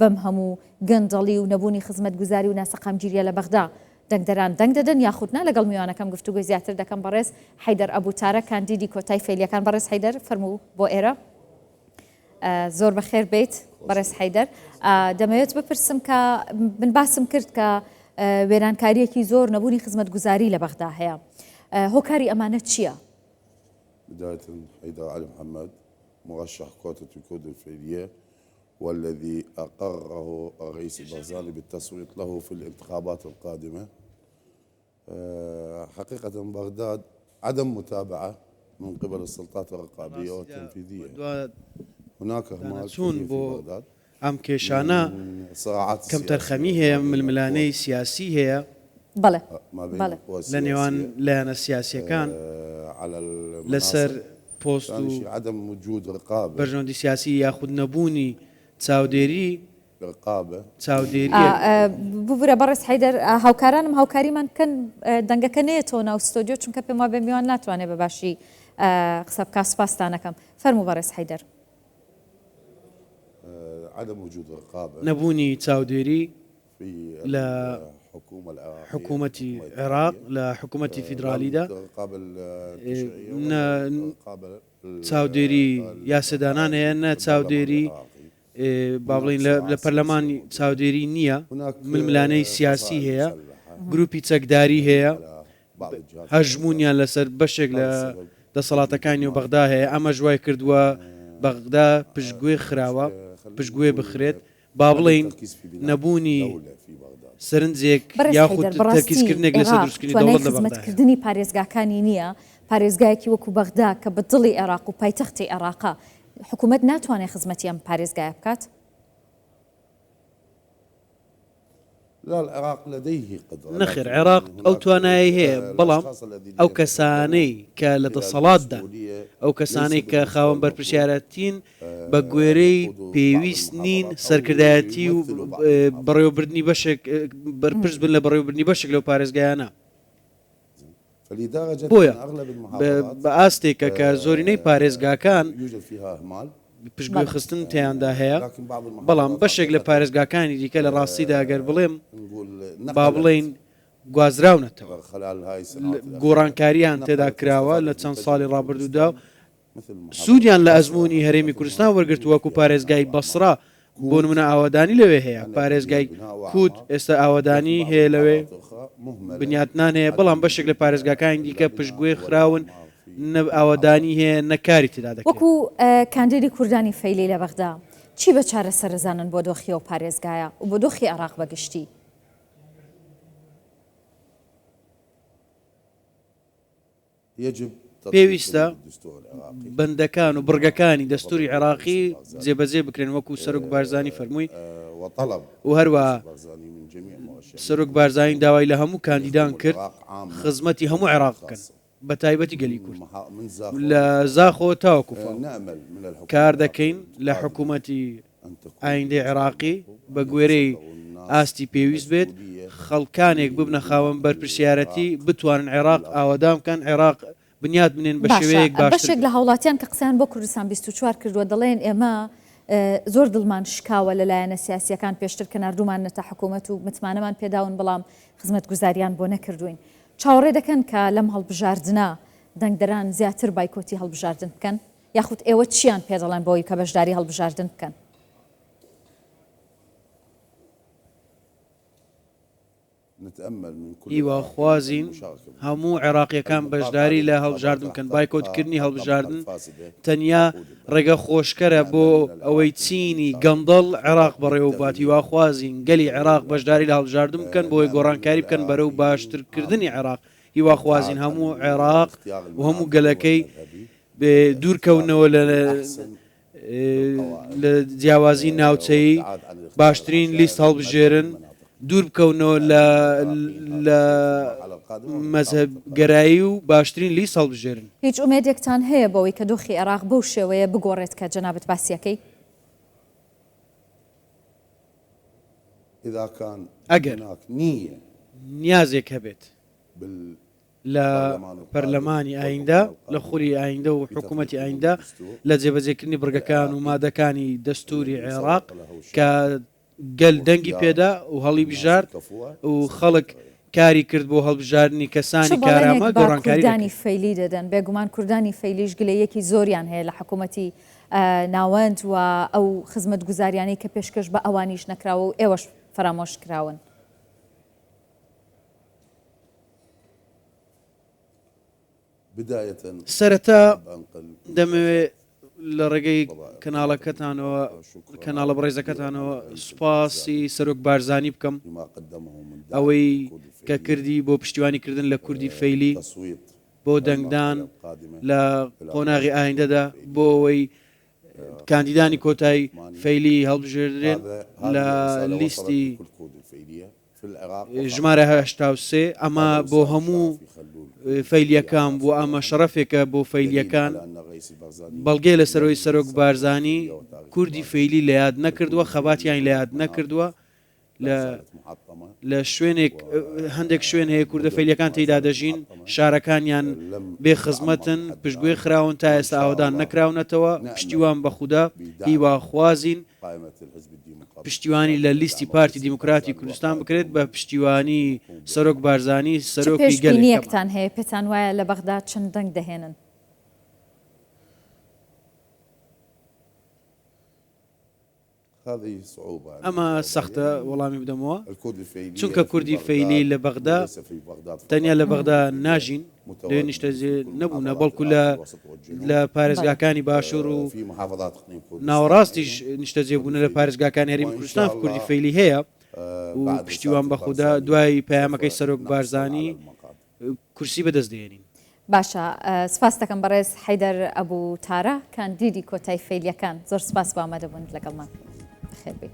بەم هەموو گەندەڵی و نەبوونی خزمەتگوزاری و ناسەقامگیریە لە بەغدا دەنگدەران دەنگ دەدەن یاخود نا؟ لەگەڵ میوانەکەم گفتوگۆی زیاتر دەکەم بەڕێز حەیدەر ئەبو تارە کاندیدی کۆتای فەیلیەکان بەڕێز حەیدەر فەرموو بۆ ئێرە. زۆر بەخێر بیت بەڕێز حەیدەر دەمەوێت بپرسم کە من باسم کرد کە وێرانکاریەکی زۆر نەبوونی خزمەتگوزاری لە بەغدا هەیە هۆکاری ئەمانە چییە؟ بداية حيدر علي محمد مرشح كوتا الكرد الفيلية والذي أقره الرئيس البرزاني بالتصويت له في الانتخابات القادمة حقيقة بغداد عدم متابعة من قبل السلطات الرقابية والتنفيذية هناك اهمال چوون بۆ ئەم کێشانە کەمتەرخەمی هەیە، ململانێی سیاسی هەیە لە نێوان لایەنە سیاسییەکان لەسەر پۆست و بەرژەوەندی سیاسی یاخود نەبوونی چاودێری چاودێرییەک. ببورە بەڕێز حەیدەر هاوکارانم هاوکاریمان بکەن دەنگەکە نەیەتەوە ناو ستۆدیۆ چونکە پێم وابێ میوان ناتوانێت بە باشی قسە بکات سوپاستانەکەم فەرموو بەڕێز حەیدەر. نەبوونی چاودێری لە حکوومەتی عێراق لە حکوومەتی فیدرالیدا نە چاودێری یاسادانان هەیە نە چاودێری با بڵێین لە پەرلەمان چاودێری نییە، ململانێی سیاسی هەیە، گروپی چەکداری هەیە، هەژموونیان لەسەر بەشێک لە دەسەڵاتەکانی و بەغدا هەیە، ئەمەش وای کردووە بەغدا پشتگوێ خراوە، پشتگوێ بخرێت، با بڵێین نەبوونی سەرنجێک بەڕێز یاخود حەیدەر، بەڕاستی تەرکیزکردنێک لەسەر عێراق دروستکردنی توانای دەوڵەت لە بەغدا هەیە. خزمەتکردنی پارێزگاکانی نییە، پارێزگایەکی وەکو بەغدا کە بە دڵی عێراق و پایتەختی عێراقە، حکومەت ناتوانێت خزمەتی ئەم پارێزگایە بکات؟ نەخێر عێراق ئەو توانایەی هەیە، بەڵام ئەو کەسانەی کە لە دەسەڵاتدان، ئەو کەسانەی کە خاوەن بەرپرسیارەتین بە گوێرەی پێویست نین سەرکردایەتی و بەڕێوەبردنی بەشێک بەرپرس بن لە بەڕێوەبردنی بەشێک لەو پارێزگایانە. بۆیە بە ئاستێکە کە زۆرینەی پارێزگاکان پشتگوێخستن تێیاندا هەیە، بەڵام بەشێک لە پارێزگاکانی دیکە لە ڕاستیدا گەر بڵێم با بڵێین گوازراونەتەوە، گۆڕانکارییان تێدا کراوە لە چەند ساڵی ڕابردوودا و سوودیان لە ئەزموونی هەرێمی کوردستان وەرگرتووە، وەکو پارێزگای بەسڕە بۆ نموونە ئاوەدانی لەوێ هەیە، پارێزگای کووت ئێستا ئاوەدانی هەیە لەوێ، بنیاتنان هەیە، بەڵام بەشێک لە پارێزگاکانی دیکە پشتگوێ خراون، نە ئاوەدانی هەیە نە کاری تێدا دەکرێت. وەکو کاندیدی کوردانی فەیلی لە بەغدا، چی بە چارەسەر ئەزانن بۆ دۆخی ئەو پارێزگایە و بۆ دۆخی عێراق بە گشتی؟ پێویستە بەندەکان و بڕگەکانی دەستووری عێراقی جێبەجێ بکرێن وەکو سەرۆک بارزانی فەرمووی و هەروەها سەرۆک بارزانی داوای لە هەموو کاندیدان کرد خزمەتی هەموو عێراق بکەن بە تایبەتی گەلی کورد لە زاخۆ تاوەکو فاو کار دەکەین لە حکوومەتی ئایندەی عێراقی بە گوێرەی ئاستی پێویست بێت، خەڵکانێک ببنە خاوەن بەرپرسیارەتی، بتوانن عێراق ئاوەدان بکەن، عێراق بنیات بنێن بە باشە شێوەیەک باشتر بەشێک بێت. لە هاوڵاتیان کە قسەیان بۆ کوردستان 24 کردووە دەڵێن ئێمە زۆر دڵمان شکاوە لە لایەنە سیاسییەکان پێشتر کە ناردووماننەتە حکوومەت و متمانەمان پێداون بەڵام خزمەتگوزاریان بۆ نەکردووین چاوەڕێ دەکەن کە لەم هەڵبژاردنە دەنگدەران زیاتر بایکۆتی هەڵبژاردن بکەن؟ یاخود ئێوە چیان پێدەڵێن بۆی کە بەشداری هەڵبژاردن بکەن؟ هیواخوازین هەموو عێراقییەکان بەشداری لە هەڵبژاردن بکەن، بایکۆتکردنی هەڵبژاردن تەنیا ڕێگە خۆشکەرە بۆ ئەوەی چینی گەندەڵ عێراق بەڕێوەببات، هیواخوازین گەلی عێراق بەشداری لە هەڵبژاردن بکەن بۆ ئەوەی گۆڕانکاری بکەن بەرەو باشترکردنی عێراق، هیواخوازین هەموو عێراق و هەموو گەلەکەی دوورکەونەوە لە لە جیاوازی ناوچەیی باشترین لیست هەڵبژێرن، دوور بکەونەوە لە لە مەزهەبگەرایی و باشترین لیست هەڵبژێرن. هیچ ئومێدێکتان هەیە بەوەی کە دۆخی عێراق بەو شێوەیە بگۆڕێت کە جەنابت باسیەکەی؟ ئەگەر نیازێک هەبێت لە پەرلەمانی ئایندە، لە خولی ئایندە و حکوومەتی ئایندە لە جێبەجێکردنی بڕگەکان و مادەکانی دەستووری عێراق کە. گەل دەنگی پێدا و هەڵیبژارد و خەڵک کاری کرد بۆ هەڵبژاردنی چ کەسانی بەڵێنێک کارامە بە گۆڕانکاری کوردانی دەکرێت. فەیلی دەدەن؟ بێگومان کوردانی فەیلیش گلەییەکی زۆریان هەیە لە حکوومەتی ناوەند و ئەو خزمەتگوزاریانەی کە پێشکەش بە ئەوانیش نەکراوە و ئێوەش فەرامۆش کراون. سەرەتا دەمەوێ لە ڕێگەی کەناڵەکەتانەوە کەناڵە بەڕێزەکەتانەوە سوپاسی سەرۆک بارزانی بکەم ئەوەی کە کردی بۆ پشتیوانی کردن لە کوردی فەیلی بۆ دەنگدان لە قۆناغی ئایندەدا بۆ ئەوەی کاندیدانی کۆتای فەیلی هەڵبژێردرێن لە لیستی ژمارە 83 ئەمە بۆ هەموو فەیلیەکان بوو ئەمە شەڕەفێکە بۆ فەیلیەکان بەڵگەیە لەسەرەوەی سەرۆک بارزانی کوردی فەیلی لە یاد نەکردووە خەباتیان لە یاد نەکردووە لە لە شوێنێک هەندێک شوێن هەیە کوردە فەیلیەکان تێیدا دەژین شارەکانیان بێ خزمەتن پشتگوێ خراون تا ئێستا ئاوەدان نەکراونەتەوە پشتیوان بە خودا هیواخوازین پشتیوانی لە لیستی پارتی دیموکراتی کوردستان بکرێت بە پشتیوانی سەرۆک بارزانی چ سەرۆکی گەلێکەمان. پێشبینیەکتان هەیە پێتان وایە لە بەغدا چەند دەنگ دەهێنن؟ ئەمە سەختە وەڵامی بدەمەوە، چونکە کوردی فەیلی لە بەغدا تەنیا لە بەغدا ناژین، لەوێ نیشتەجێ نەبوونە، بەڵکو لە لە پارێزگاکانی باشوور و ناوەڕاستیش نیشتەجێ بوونە، لە پارێزگاکانی هەرێمی کوردستان کوردی فەیلی هەیە و پشتیوان بە خودا دوای پەیامەکەی سەرۆک بارزانی کورسی بەدەست دێنین. باشە سپاست دەکەم بەڕێز حەیدەر ئەبو تارە کاندیدی کۆتای فەیلیەکان زۆر سپاس بۆ ئامادەبوونت لەگەڵمان بەخێربێی.